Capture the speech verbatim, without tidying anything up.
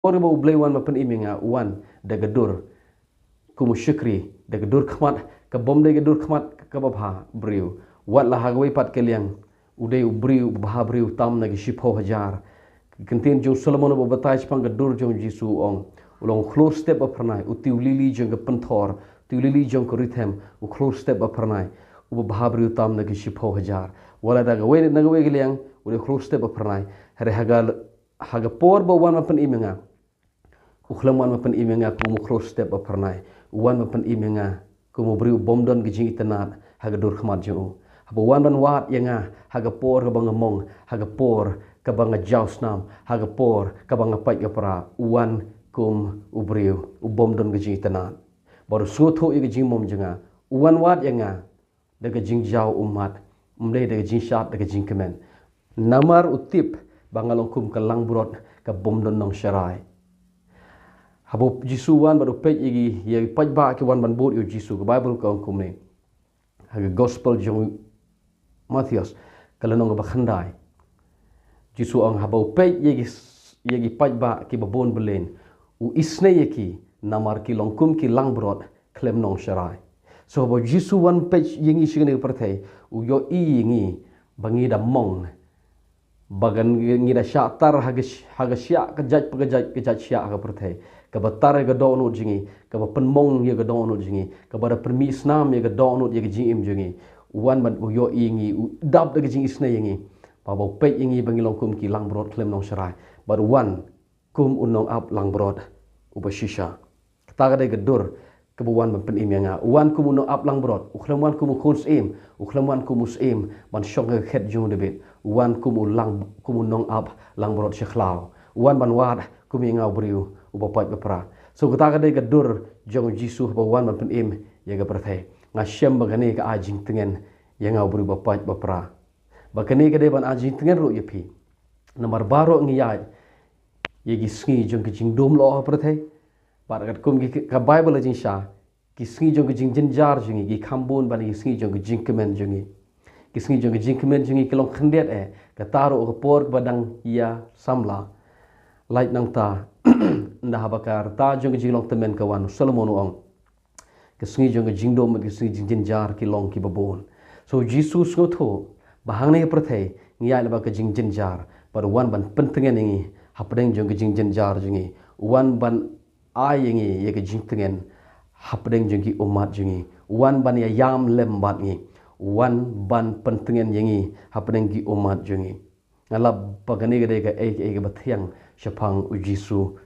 por ba U Blei wan ba pynim ïa nga, u wan da ka dur kum u shakri, da ka dur khmat, ka bym dei ka dur khmat kaba bha briew. Wat la ha kawei pat ka liang, u dei u briew, u bha briew tam na ki shiphew hajar. Ka ktien jong u Solomon ba batai shaphang ka dur jong u Jisu u ong, u long u khlur step ba phyrnai, u tiew lili jong ka pynthor, u tiew lili jong ka rithem, u khlur step ba phyrnai, u bha briew tam na ki shiphew hajar. Wat la da kawei, na kawei ka liang, u dei u khlur step ba phyrnai. Hynrei ha ka, ha ka por ba u wan ba pynim ïa nga, u khlem wan ba pynim ïa nga kum u khlur step ba phyrnai. U wan ba pynim ïa nga kum u briew u bym don ka jingitynnad ha ka dur khmat jong u. Haba u wan ban wad ïa nga ha ka por kaba nga mong, ha ka por kaba nga jaw snam, ha ka por kaba nga pait ka pra, u wan kum u briew u bym don ka jingitynnad. Bad u sngewthuh ïa ka jingmong jong nga. U wan wad ïa nga da ka jingjaw ummat, ym dei da ka jingshad, da ka jingkmen. Namar u tip ba nga long kum ka langbrot ka bym don nongsharai. Haba u Jisu u wan bad u peit ïa ki, ïa ki paidbah ki wan ban bud ïa u Jisu, ka Baibl ka ong kumne. Ha ka Gospel jong u Mathaios, ka lynnong kaba khyndai. Jisu u ong, haba u peit ïa ki, ïa ki paidbah kiba bun bylliñ, u isynei ïa ki, namar ki long kum ki langbrot khlem nongsharai. So haba u Jisu u wan peit ïa ngi sha kane ka pyrthei, u ïohi ïa ngi ba ngi da mong, ba ngi da shah tar ha ka sh-, ha ka shiah ka jait pa ka jait, ka jait shiah ha ka pyrthei, kaba tar ïa ka dohnud jong ngi, kaba pynmong ïa ka dohnud jong ngi, kaba da pynmih snam ïa ka dohnud, ïa ka jingim jong ngi. U wan bad u ïohi ïa ngi, u dap da ka jingisynei ïa ngi, ba haba u peit ïa ngi ba ngi long kum ki langbrot khlem nongsharai, bad u wan kum u nongap langbrot uba shisha. Kata ka dei ka dur kaba u wan ban pynim ïa nga. U wan kum u nongap langbrot, u khlem wan kum u khun syiem, u khlem wan kum u syiem ban shong ha ka khet jong u Dabid. U wan kum u lang, kum u nongap langbrot shakhlaw. U wan ban wad kum ïa nga u briew uba pait ba pra. So kata ka dei ka dur jong u Jisu haba u wan ban pynim ïa ka pyrthei. Nga shem ba kane ka ai jingtngen ïa nga u briew uba pait ba pra. Ba kane ka dei ban ai jingtngen ruh ïa phi. Namar baroh ngi ïaid ïa ki sngi jong ka jingdum lyoh ha pyrthei. Bad katkum ki, ka Baibl la jingshisha, ki sngi jong ka jingjynjar jong ngi ki kham bun ban ïa ki sngi jong ka jingkmen jong ngi. Ki sngi jong ka jingkmen jong ngi ki long khyndiat eh, kata ruh ka por kaba dang ïa samla. Lait nangta, ynda haba ka rta jong ka jinglong tymmen ka wan, u Solomon u ong, ka sngi jong ka jingdum bad ka sngi jingjynjar ki long kiba bun. So u Jisu u sngewthuh ba hangne ha pyrthei ngi ïaid lyngba ka jingjynjar, bad u wan ban pyntngen ïa ngi hapdeng jong ka jingjynjar jong ngi. U wan ban ai ïa ngi ïa ka jingtngen hapdeng jong ki ummat jong ngi. U wan ban ïa ïam lem bad ngi. U wan ban pyntngen ïa ngi hapdeng ki ummat jong ngi. Nga lap ba kane ka dei kaei kaei kaba thiang shaphang u Jisu